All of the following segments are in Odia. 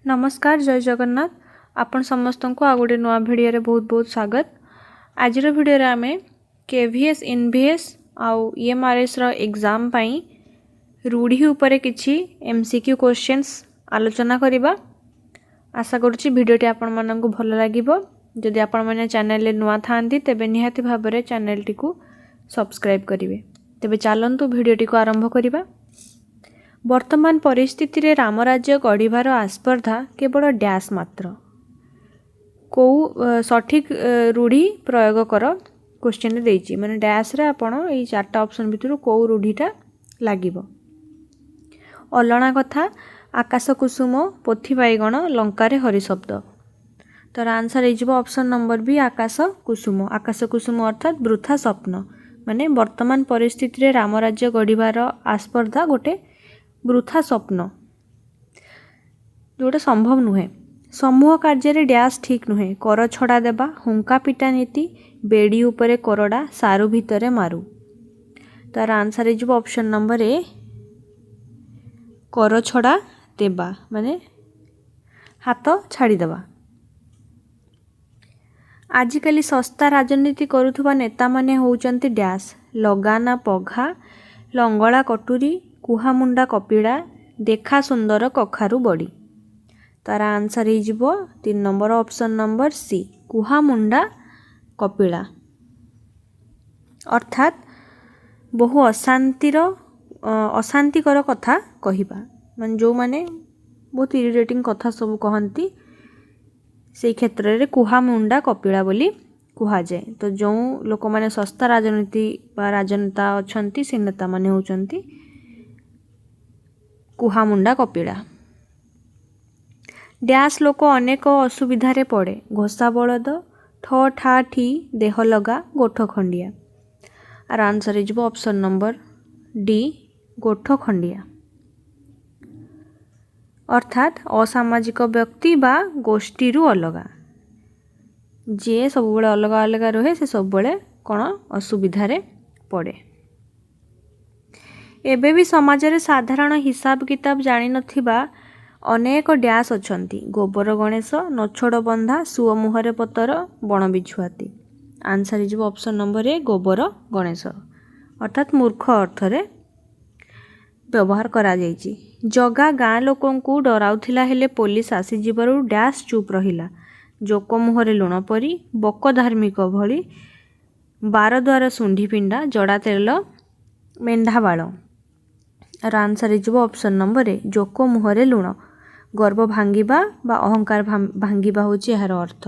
ନମସ୍କାର, ଜୟ ଜଗନ୍ନାଥ। ଆପଣ ସମସ୍ତଙ୍କୁ ଆଉ ଗୋଟେ ନୂଆ ଭିଡ଼ିଓରେ ବହୁତ ବହୁତ ସ୍ୱାଗତ। ଆଜିର ଭିଡ଼ିଓରେ ଆମେ K V S, N V S ଆଉ ଇ ଏମ୍ ଆର୍ ଏସ୍ର ଏକ୍ଜାମ୍ ପାଇଁ ରୂଢ଼ି ଉପରେ କିଛି ଏମ୍ ସି କ୍ୟୁ କ୍ୱେଶ୍ଚନ୍ସ ଆଲୋଚନା କରିବା। ଆଶା କରୁଛି ଭିଡ଼ିଓଟି ଆପଣମାନଙ୍କୁ ଭଲ ଲାଗିବ। ଯଦି ଆପଣମାନେ ଚ୍ୟାନେଲରେ ନୂଆ ଥାଆନ୍ତି, ତେବେ ନିହାତି ଭାବରେ ଚ୍ୟାନେଲଟିକୁ ସବସ୍କ୍ରାଇବ୍ କରିବେ। ତେବେ ଚାଲନ୍ତୁ ଭିଡ଼ିଓଟିକୁ ଆରମ୍ଭ କରିବା। ବର୍ତ୍ତମାନ ପରିସ୍ଥିତିରେ ରାମରାଜ୍ୟ ଗଢ଼ିବାର ଆସ୍ପର୍ଦ୍ଧା କେବଳ ଡ୍ୟାସ୍ ମାତ୍ର। କେଉଁ ସଠିକ୍ ରୂଢ଼ି ପ୍ରୟୋଗ କର କ୍ୱେଶ୍ଚନରେ ଦେଇଛି, ମାନେ ଡ୍ୟାସ୍ରେ ଆପଣ ଏଇ ଚାରିଟା ଅପସନ୍ ଭିତରୁ କେଉଁ ରୂଢ଼ିଟା ଲାଗିବ। ଅଲଣା କଥା, ଆକାଶ କୁସୁମ, ପୋଥି ବାଇଗଣ, ଲଙ୍କାରେ ହରିଶବ୍ଦ। ତାର ଆନ୍ସର୍ ହେଇଯିବ ଅପସନ୍ ନମ୍ବର ବି, ଆକାଶ କୁସୁମ। ଆକାଶ କୁସୁମ ଅର୍ଥାତ୍ ବୃଥା ସ୍ୱପ୍ନ, ମାନେ ବର୍ତ୍ତମାନ ପରିସ୍ଥିତିରେ ରାମରାଜ୍ୟ ଗଢ଼ିବାର ଆସ୍ପର୍ଦ୍ଧା ଗୋଟେ ବୃଥା ସ୍ୱପ୍ନ, ଯେଉଁଟା ସମ୍ଭବ ନୁହେଁ। ସମୂହ କାର୍ଯ୍ୟରେ ଡ୍ୟାସ୍ ଠିକ୍ ନୁହେଁ। କର ଛଡ଼ା ଦେବା, ହୁଙ୍କା ପିଟା ନୀତି, ବେଡ଼ି ଉପରେ କୋରଡ଼ା, ସାରୁ ଭିତରେ ମାରୁ। ତାର ଆନ୍ସର୍ ହେଇଯିବ ଅପସନ୍ ନମ୍ବର ଏ, କର ଛଡ଼ା ଦେବା, ମାନେ ହାତ ଛାଡ଼ିଦେବା। ଆଜିକାଲି ଶସ୍ତା ରାଜନୀତି କରୁଥିବା ନେତାମାନେ ହେଉଛନ୍ତି ଡ୍ୟାସ୍। ଲଗାନା ପଘା, ଲଙ୍ଗଳା କଟୁରୀ, କୁହାମୁଣ୍ଡା କପିଳା, ଦେଖା ସୁନ୍ଦର କଖାରୁ ବଡ଼ି। ତାର ଆନ୍ସର୍ ହେଇଯିବ 3 ନମ୍ବର ଅପସନ୍ ନମ୍ବର ସି, କୁହାମୁଣ୍ଡା କପିଳା, ଅର୍ଥାତ୍ ବହୁ ଅଶାନ୍ତିକର କଥା କହିବା, ମାନେ ଯେଉଁମାନେ ବହୁତ ଇରିଟେଟିଂ କଥା ସବୁ କହନ୍ତି, ସେଇ କ୍ଷେତ୍ରରେ କୁହାମୁଣ୍ଡା କପିଳା ବୋଲି କୁହାଯାଏ। ତ ଯେଉଁ ଲୋକମାନେ ଶସ୍ତା ରାଜନୀତି ବା ରାଜନେତା ଅଛନ୍ତି, ସେ ନେତାମାନେ ହେଉଛନ୍ତି କୁହାମୁଣ୍ଡା କପିଳା। ଡ୍ୟାସ୍ ଲୋକ ଅନେକ ଅସୁବିଧାରେ ପଡ଼େ। ଘୋଷା ବଳଦ, ଠ ଠା ଠି, ଦେହ ଲଗା, ଗୋଠ ଖଣ୍ଡିଆ। ଆର ଆନ୍ସର୍ ହେଇଯିବ ଅପସନ୍ ନମ୍ବର ଡି, ଗୋଠ ଖଣ୍ଡିଆ, ଅର୍ଥାତ୍ ଅସାମାଜିକ ବ୍ୟକ୍ତି ବା ଗୋଷ୍ଠୀରୁ ଅଲଗା। ଯିଏ ସବୁବେଳେ ଅଲଗା ଅଲଗା ରୁହେ, ସେ ସବୁବେଳେ କ'ଣ ଅସୁବିଧାରେ ପଡ଼େ। ଏବେ ବି ସମାଜରେ ସାଧାରଣ ହିସାବ କିତାବ ଜାଣିନଥିବା ଅନେକ ଡ୍ୟାସ୍ ଅଛନ୍ତି। ଗୋବର ଗଣେଶ, ନଛୋଡ଼ ବନ୍ଧା, ସୁଅ ମୁହଁରେ ପତର, ବଣ ବିଛୁଆତି। ଆନ୍ସର୍ ହେଇଯିବ ଅପସନ୍ ନମ୍ବର ଏ, ଗୋବର ଗଣେଶ, ଅର୍ଥାତ୍ ମୂର୍ଖ ଅର୍ଥରେ ବ୍ୟବହାର କରାଯାଇଛି। ଜଗା ଗାଁ ଲୋକଙ୍କୁ ଡରାଉଥିଲା, ହେଲେ ପୋଲିସ ଆସିଯିବାରୁ ଡ୍ୟାସ୍ ଚୁପ୍ ରହିଲା। ଜୋକ ମୁହଁରେ ଲୁଣ ପରି, ବକ ଧାର୍ମିକ ଭଳି, ବାରଦ୍ୱାର ଶୁଣ୍ଢି ପିଣ୍ଡା, ଜଡ଼ା ତେଲ ମେଣ୍ଢା ବାଳ। ଆର ଆନ୍ସର୍ ହେଇଯିବ ଅପସନ୍ ନମ୍ବର ଏ, ଜୋକ ମୁହଁରେ ଲୁଣ। ଗର୍ବ ଭାଙ୍ଗିବା ବା ଅହଙ୍କାର ଭାଙ୍ଗିବା ହେଉଛି ଏହାର ଅର୍ଥ।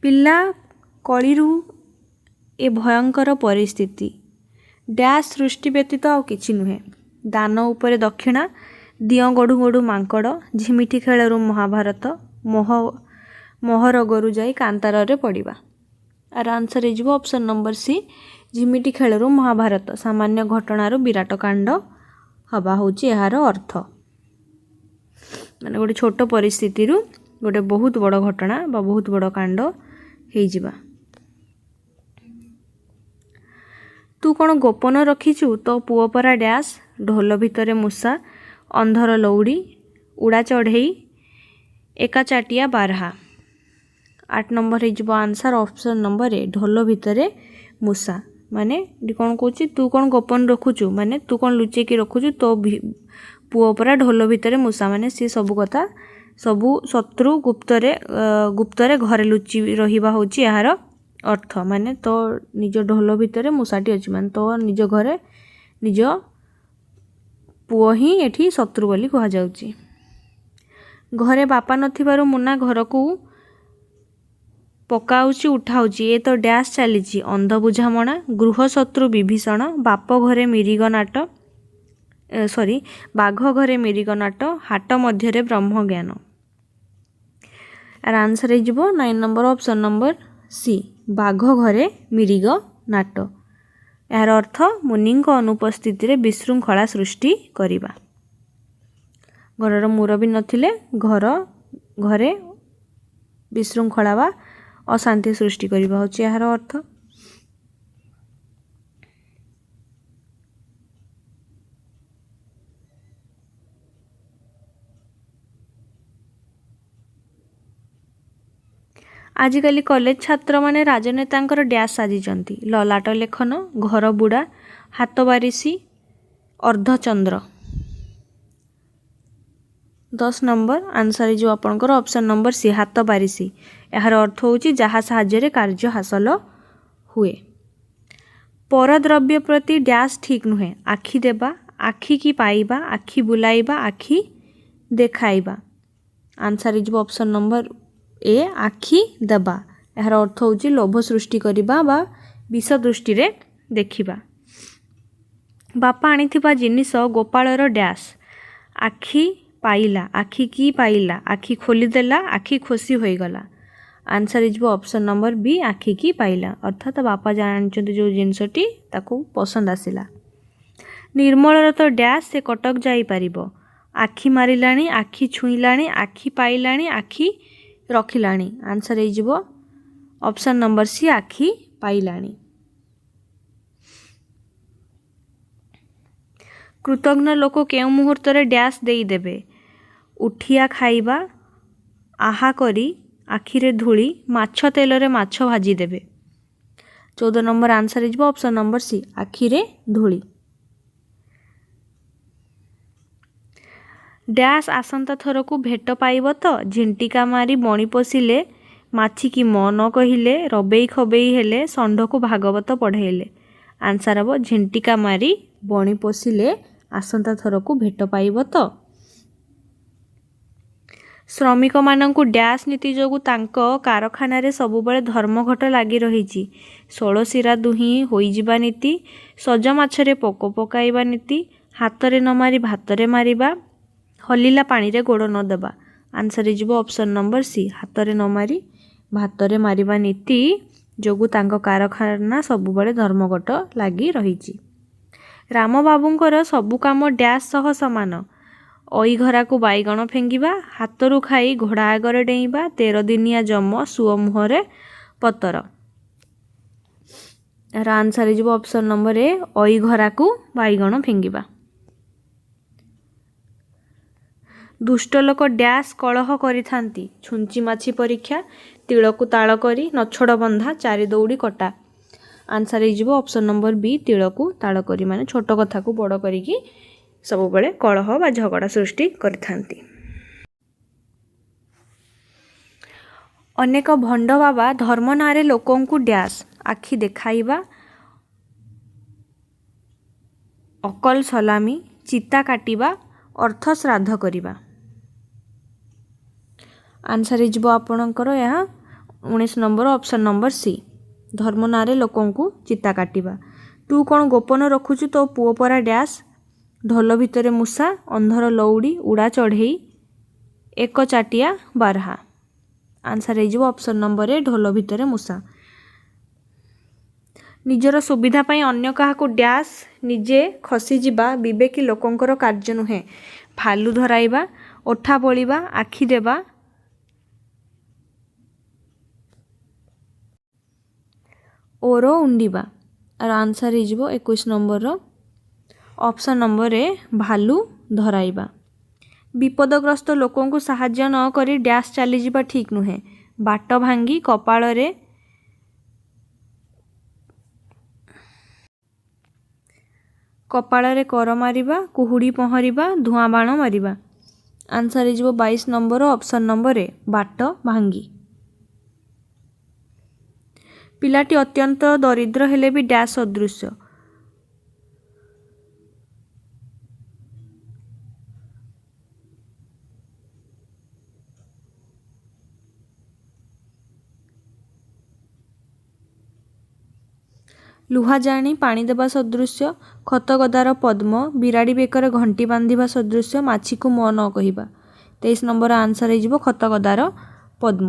ପିଲା କଳିରୁ ଏ ଭୟଙ୍କର ପରିସ୍ଥିତି ଡ୍ୟାସ୍ ସୃଷ୍ଟି ବ୍ୟତୀତ ଆଉ କିଛି ନୁହେଁ। ଦାନ ଉପରେ ଦକ୍ଷିଣା, ଦିଅଁ ଗଢ଼ୁ ଗଢ଼ୁ ମାଙ୍କଡ଼, ଝିମିଟି ଖେଳରୁ ମହାଭାରତ, ମହରଗରୁ ଯାଇ କାନ୍ତାରରେ ପଡ଼ିବା। ଆର ଆନ୍ସର୍ ହେଇଯିବ ଅପସନ୍ ନମ୍ବର ସି, ଝିମିଟି ଖେଳରୁ ମହାଭାରତ। ସାମାନ୍ୟ ଘଟଣାରୁ ବିରାଟ କାଣ୍ଡ ହେବା ହେଉଛି ଏହାର ଅର୍ଥ, ମାନେ ଗୋଟେ ଛୋଟ ପରିସ୍ଥିତିରୁ ଗୋଟେ ବହୁତ ବଡ଼ ଘଟଣା ବା ବହୁତ ବଡ଼ କାଣ୍ଡ ହେଇଯିବା। ତୁ କ'ଣ ଗୋପନ ରଖିଛୁ ତୋ ପୁଅ ପରା ଡ୍ୟାସ୍, ଢୋଲ ଭିତରେ ମୂଷା, ଅନ୍ଧର ଲଉଡ଼ି, ଉଡ଼ା ଚଢ଼େଇ, ଏକାଚାଟିଆ ବାରହା। 8 ନମ୍ବର ହେଇଯିବ ଆନ୍ସର୍ ଅପସନ୍ ନମ୍ବର ଏ, ଢୋଲ ଭିତରେ ମୂଷା। ମାନେ ଏଠି କ'ଣ କହୁଛି, ତୁ କ'ଣ ଗୋପନ ରଖୁଛୁ, ମାନେ ତୁ କ'ଣ ଲୁଚେଇକି ରଖୁଛୁ ତୋ ପୁଅ ପରା ଢୋଲ ଭିତରେ ମୂଷା, ମାନେ ସିଏ ସବୁ କଥା ସବୁ ଶତ୍ରୁ ଗୁପ୍ତରେ ଘରେ ଲୁଚି ରହିବା ହେଉଛି ଏହାର ଅର୍ଥ। ମାନେ ତୋ ନିଜ ଢୋଲ ଭିତରେ ମୂଷାଟି ଅଛି, ମାନେ ତୋ ନିଜ ଘରେ ନିଜ ପୁଅ ହିଁ ଏଠି ଶତ୍ରୁ ବୋଲି କୁହାଯାଉଛି। ଘରେ ବାପା ନଥିବାରୁ ମୁନା ଘରକୁ ପକାଉଛି ଉଠାଉଛି, ଏ ତ ଡ୍ୟାସ୍ ଚାଲିଛି। ଅନ୍ଧ ବୁଝାମଣା, ଗୃହ ଶତ୍ରୁ ବିଭୀଷଣ, ବାପ ଘରେ ମିରିଗ ନାଟ, ସରି ବାଘ ଘରେ ମିରିଗ ନାଟ, ହାଟ ମଧ୍ୟରେ ବ୍ରହ୍ମଜ୍ଞାନ। ଆର ଆନ୍ସର୍ ହେଇଯିବ 9 ନମ୍ବର ଅପସନ୍ ନମ୍ବର ସି, ବାଘ ଘରେ ମିରିଗ ନାଟ। ଏହାର ଅର୍ଥ ମୁନିଙ୍କ ଅନୁପସ୍ଥିତିରେ ବିଶୃଙ୍ଖଳା ସୃଷ୍ଟି କରିବା। ଘରର ମୁରବୀ ନଥିଲେ ଘରେ ବିଶୃଙ୍ଖଳା ବା ଅଶାନ୍ତି ସୃଷ୍ଟି କରିବା ହେଉଛି ଏହାର ଅର୍ଥ। ଆଜିକାଲି କଲେଜ ଛାତ୍ରମାନେ ରାଜନେତାଙ୍କର ଡ୍ୟାସ୍ ସାଜିଛନ୍ତି। ଲଲାଟ ଲେଖନ, ଘର ବୁଡ଼ା, ହାତବାରିସି, ଅର୍ଦ୍ଧଚନ୍ଦ୍ର। 10 ନମ୍ବର ଆନ୍ସର୍ ହେଇଯିବ ଆପଣଙ୍କର ଅପସନ୍ ନମ୍ବର ସି, ହାତବାରିସି। ଏହାର ଅର୍ଥ ହେଉଛି ଯାହା ସାହାଯ୍ୟରେ କାର୍ଯ୍ୟ ହାସଲ ହୁଏ। ପରଦ୍ରବ୍ୟ ପ୍ରତି ଡ୍ୟାସ୍ ଠିକ୍ ନୁହେଁ। ଆଖି ଦେବା, ଆଖିକି ପାଇବା, ଆଖି ବୁଲାଇବା, ଆଖି ଦେଖାଇବା। ଆନ୍ସର୍ ହେଇଯିବ ଅପସନ୍ ନମ୍ବର ଏ, ଆଖି ଦେବା। ଏହାର ଅର୍ଥ ହେଉଛି ଲୋଭ ସୃଷ୍ଟି କରିବା ବା ବିଷ ଦୃଷ୍ଟିରେ ଦେଖିବା। ବାପା ଆଣିଥିବା ଜିନିଷ ଗୋପାଳର ଡ୍ୟାସ୍। ଆଖି ପାଇଲା, ଆଖି କି ପାଇଲା, ଆଖି ଖୋଲିଦେଲା, ଆଖି ଖୋସି ହୋଇଗଲା। ଆନ୍ସର୍ ହେଇଯିବ ଅପସନ୍ ନମ୍ବର ବି, ଆଖି କି ପାଇଲା, ଅର୍ଥାତ୍ ବାପା ଯାହା ଆଣିଛନ୍ତି ଯେଉଁ ଜିନିଷଟି ତାକୁ ପସନ୍ଦ ଆସିଲା। ନିର୍ମଳର ତ ଡ୍ୟାସ୍, ସେ କଟକ ଯାଇପାରିବ। ଆଖି ମାରିଲାଣି, ଆଖି ଛୁଇଁଲାଣି, ଆଖି ପାଇଲାଣି, ଆଖି ରଖିଲାଣି। ଆନ୍ସର୍ ହେଇଯିବ ଅପସନ୍ ନମ୍ବର ସି, ଆଖି ପାଇଲାଣି। କୃତଘ୍ନ ଲୋକ କେଉଁ ମୁହୂର୍ତ୍ତରେ ଡ୍ୟାସ୍ ଦେଇଦେବେ? ଉଠିଆ ଖାଇବା, ଆହା କରି, ଆଖିରେ ଧୂଳି, ମାଛ ତେଲରେ ମାଛ ଭାଜିଦେବେ। 14 ନମ୍ବର ଆନ୍ସର୍ ହେଇଯିବ ଅପସନ୍ ନମ୍ବର ସି, ଆଖିରେ ଧୂଳି। ଡ୍ୟାସ୍ ଆସନ୍ତା ଥରକୁ ଭେଟ ପାଇବ ତ? ଝିଣ୍ଟିକା ମାରି ବଣି ପୋଷିଲେ, ମାଛିକି ମ ନ କହିଲେ, ରବେଇ ଖବେଇ ହେଲେ, ଷଣ୍ଢକୁ ଭାଗବତ ପଢ଼େଇଲେ। ଆନ୍ସର୍ ହେବ ଝିଣ୍ଟିକା ମାରି ବଣି ପୋଷିଲେ ଆସନ୍ତା ଥରକୁ ଭେଟ ପାଇବ ତ। ଶ୍ରମିକମାନଙ୍କୁ ଡ୍ୟାସ୍ ନୀତି ଯୋଗୁଁ ତାଙ୍କ କାରଖାନାରେ ସବୁବେଳେ ଧର୍ମଘଟ ଲାଗି ରହିଛି। ଷୋଳଶିରା ଦୁହିଁ ହୋଇଯିବା ନୀତି, ସଜ ମାଛରେ ପୋକ ପକାଇବା ନୀତି, ହାତରେ ନ ମାରି ଭାତରେ ମାରିବା, ହଲିଲା ପାଣିରେ ଗୋଡ଼ ନ ଦେବା। ଆନ୍ସର୍ ହେଇଯିବ ଅପସନ୍ ନମ୍ବର ସି, ହାତରେ ନ ମାରି ଭାତରେ ମାରିବା ନୀତି ଯୋଗୁଁ ତାଙ୍କ କାରଖାନା ସବୁବେଳେ ଧର୍ମଘଟ ଲାଗି ରହିଛି। ରାମବାବୁଙ୍କର ସବୁ କାମ ଡ୍ୟାସ୍ ସହ ସମାନ। ଅଇଘରାକୁ ବାଇଗଣ ଫିଙ୍ଗିବା, ହାତରୁ ଖାଇ ଘୋଡ଼ା ଆଗରେ ଡେଇଁବା, 13 ଦିନିଆ ଯମ, ସୁଅ ମୁହଁରେ ପତର। ଏହାର ଆନ୍ସର୍ ହେଇଯିବ ଅପସନ୍ ନମ୍ବର ଏ, ଅଇଘରାକୁ ବାଇଗଣ ଫିଙ୍ଗିବା। ଦୁଷ୍ଟ ଲୋକ ଡ୍ୟାସ୍ କଳହ କରିଥାନ୍ତି। ଛୁଞ୍ଚି ମାଛି ପରୀକ୍ଷା, ତିଳକୁ ତାଳ କରି, ନଛୋଡ଼ ବନ୍ଧା, ଚାରି ଦଉଡ଼ି କଟା। ଆନ୍ସର୍ ହେଇଯିବ ଅପସନ୍ ନମ୍ବର ବି, ତିଳକୁ ତାଳ କରି, ମାନେ ଛୋଟ କଥାକୁ ବଡ଼ କରିକି ସବୁବେଳେ କଳହ ବା ଝଗଡ଼ା ସୃଷ୍ଟି କରିଥାନ୍ତି। ଅନେକ ଭଣ୍ଡ ବାବା ଧର୍ମ ନାଁରେ ଲୋକଙ୍କୁ ଡ୍ୟାସ୍। ଆଖି ଦେଖାଇବା, ଅକଲ ସଲାମି, ଚିତା କାଟିବା, ଅର୍ଥ ଶ୍ରାଦ୍ଧ କରିବା। ଆନ୍ସର୍ ହେଇଯିବ ଆପଣଙ୍କର ଏହା 19 ନମ୍ବର ଅପସନ୍ ନମ୍ବର ସି, ଧର୍ମ ନାଁରେ ଲୋକଙ୍କୁ ଚିତା କାଟିବା। ତୁ କ'ଣ ଗୋପନ ରଖୁଛୁ ତୋ ପୁଅ ପରା ଡ୍ୟାସ୍। ଢୋଲ ଭିତରେ ମୂଷା, ଅନ୍ଧର ଲଉଡ଼ି, ଉଡ଼ା ଚଢ଼େଇ, ଏକ ଚାଟିଆ ବାରହା। ଆନ୍ସର୍ ହେଇଯିବ ଅପସନ୍ ନମ୍ବର ଏ, ଢୋଲ ଭିତରେ ମୂଷା। ନିଜର ସୁବିଧା ପାଇଁ ଅନ୍ୟ କାହାକୁ ଡ୍ୟାସ୍ ନିଜେ ଖସିଯିବା ବିବେକୀ ଲୋକଙ୍କର କାର୍ଯ୍ୟ ନୁହେଁ। ଭାଲୁ ଧରାଇବା, ଓଠା ବୋଳିବା, ଆଖି ଦେବା, ଓର ଉଣ୍ଡିବା। ଆର ଆନ୍ସର୍ ହେଇଯିବ 21 ନମ୍ବରର ଅପସନ୍ ନମ୍ବର ଏ, ଭାଲୁ ଧରାଇବା। ବିପଦଗ୍ରସ୍ତ ଲୋକଙ୍କୁ ସାହାଯ୍ୟ ନ କରି ଡ୍ୟାସ୍ ଚାଲିଯିବା ଠିକ୍ ନୁହେଁ। ବାଟ ଭାଙ୍ଗି, କପାଳରେ କପାଳରେ କର ମାରିବା, କୁହୁଡ଼ି ପହଁରିବା, ଧୂଆଁ ବାଣ ମାରିବା। ଆନ୍ସର୍ ହେଇଯିବ 22 ନମ୍ବର ଅପସନ୍ ନମ୍ବର ଏ, ବାଟ ଭାଙ୍ଗି। ପିଲାଟି ଅତ୍ୟନ୍ତ ଦରିଦ୍ର ହେଲେ ବି ଡ୍ୟାସ୍ ଅଦୃଶ୍ୟ। ଲୁହା ଜାଣି ପାଣି ଦେବା ସଦୃଶ୍ୟ, ଖତଗଦାର ପଦ୍ମ, ବିରାଡ଼ି ବେକରେ ଘଣ୍ଟି ବାନ୍ଧିବା ସଦୃଶ୍ୟ, ମାଛିକୁ ମ ନ କହିବା। 23 ନମ୍ବର ଆନ୍ସର୍ ହେଇଯିବ ଖତଗଦାର ପଦ୍ମ।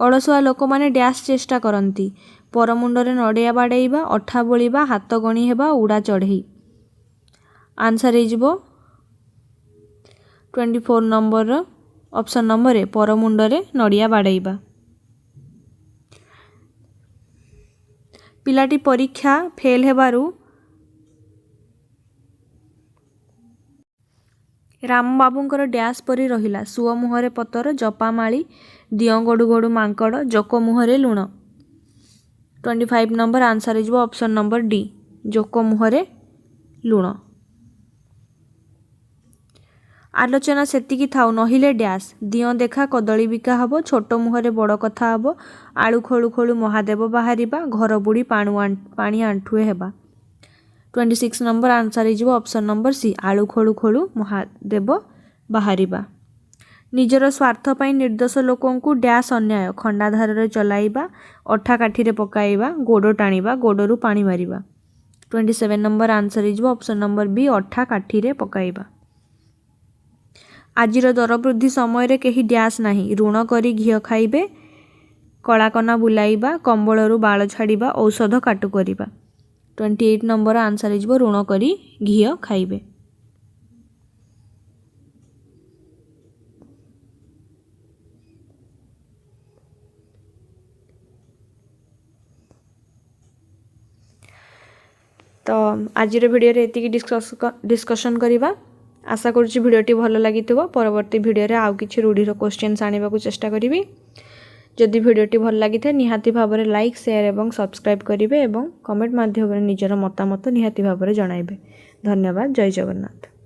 ଅଳସୁଆ ଲୋକମାନେ ଡ୍ୟାସ୍ ଚେଷ୍ଟା କରନ୍ତି। ପରମୁଣ୍ଡରେ ନଡ଼ିଆ ବାଡ଼େଇବା, ଅଠା ବୋଳିବା, ହାତ ଗଣି ହେବା, ଉଡ଼ା ଚଢ଼େଇ। ଆନ୍ସର୍ ହେଇଯିବ 24 ନମ୍ବରର ଅପସନ୍ ନମ୍ବର ଏ, ପରମୁଣ୍ଡରେ ନଡ଼ିଆ ବାଡ଼େଇବା। ପିଲାଟି ପରୀକ୍ଷା ଫେଲ୍ ହେବାରୁ ରାମବାବୁଙ୍କର ଡ୍ୟାସ୍ ପରି ରହିଲା। ସୁଅ ମୁହଁରେ ପତର, ଜପାମାଳି, ଦିଅଁ ଗଡ଼ୁ ଗଡ଼ୁ ମାଙ୍କଡ଼, ଜୋକ ମୁହଁରେ ଲୁଣ। 25 ନମ୍ବର ଆନ୍ସର୍ ହେଇଯିବ ଅପସନ୍ ନମ୍ବର ଡି, ଜୋକ ମୁହଁରେ ଲୁଣ। ଆଲୋଚନା ସେତିକି ଥାଉ ନହିଲେ ଡ୍ୟାସ୍। ଦିଅଁ ଦେଖା କଦଳୀ ବିକା ହେବ, ଛୋଟ ମୁହଁରେ ବଡ଼ କଥା ହେବ, ଆଳୁ ଖୋଳୁ ଖୋଳୁ ମହାଦେବ ବାହାରିବା, ଘର ବୁଡ଼ି ପାଣି ଆଣ୍ଠୁଏ ହେବା। 26 ନମ୍ବର ଆନ୍ସର୍ ହେଇଯିବ ଅପସନ୍ ନମ୍ବର ସି, ଆଳୁ ଖୋଳୁ ଖୋଳୁ ମହାଦେବ ବାହାରିବା। ନିଜର ସ୍ୱାର୍ଥ ପାଇଁ ନିର୍ଦ୍ଦୋଷ ଲୋକଙ୍କୁ ଡ୍ୟାସ୍ ଅନ୍ୟାୟ। ଖଣ୍ଡାଧାରରେ ଚଲାଇବା, ଅଠା କାଠିରେ ପକାଇବା, ଗୋଡ଼ ଟାଣିବା, ଗୋଡ଼ରୁ ପାଣି ମାରିବା। 27 ନମ୍ବର ଆନ୍ସର୍ ହେଇଯିବ ଅପସନ୍ ନମ୍ବର ବି, ଅଠା କାଠିରେ ପକାଇବା। ଆଜିର ଦରବୃଦ୍ଧି ସମୟରେ କେହି ଡ୍ୟାସ୍ ନାହିଁ। ଋଣ କରି ଘିଅ ଖାଇବେ, କଳାକନା ବୁଲାଇବା, କମ୍ବଳରୁ ବାଳ ଛାଡ଼ିବା, ଔଷଧ କାଟୁ କରିବା। 28 ନମ୍ବର ଆନ୍ସର୍ ହେଇଯିବ ଋଣ କରି ଘିଅ ଖାଇବେ। ତ ଆଜିର ଭିଡ଼ିଓରେ ଏତିକି ଡିସ୍କସନ୍ କରିବା। ଆଶା କରୁଛି ଭିଡ଼ିଓଟି ଭଲ ଲାଗିଥିବ। ପରବର୍ତ୍ତୀ ଭିଡ଼ିଓରେ ଆଉ କିଛି ରୂଢ଼ିର କ୍ୱେଶ୍ଚିନ୍ସ ଆଣିବାକୁ ଚେଷ୍ଟା କରିବି। ଯଦି ଭିଡ଼ିଓଟି ଭଲ ଲାଗିଥାଏ, ନିହାତି ଭାବରେ ଲାଇକ୍, ସେୟାର ଏବଂ ସବସ୍କ୍ରାଇବ୍ କରିବେ ଏବଂ କମେଣ୍ଟ ମାଧ୍ୟମରେ ନିଜର ମତାମତ ନିହାତି ଭାବରେ ଜଣାଇବେ। ଧନ୍ୟବାଦ। ଜୟ ଜଗନ୍ନାଥ।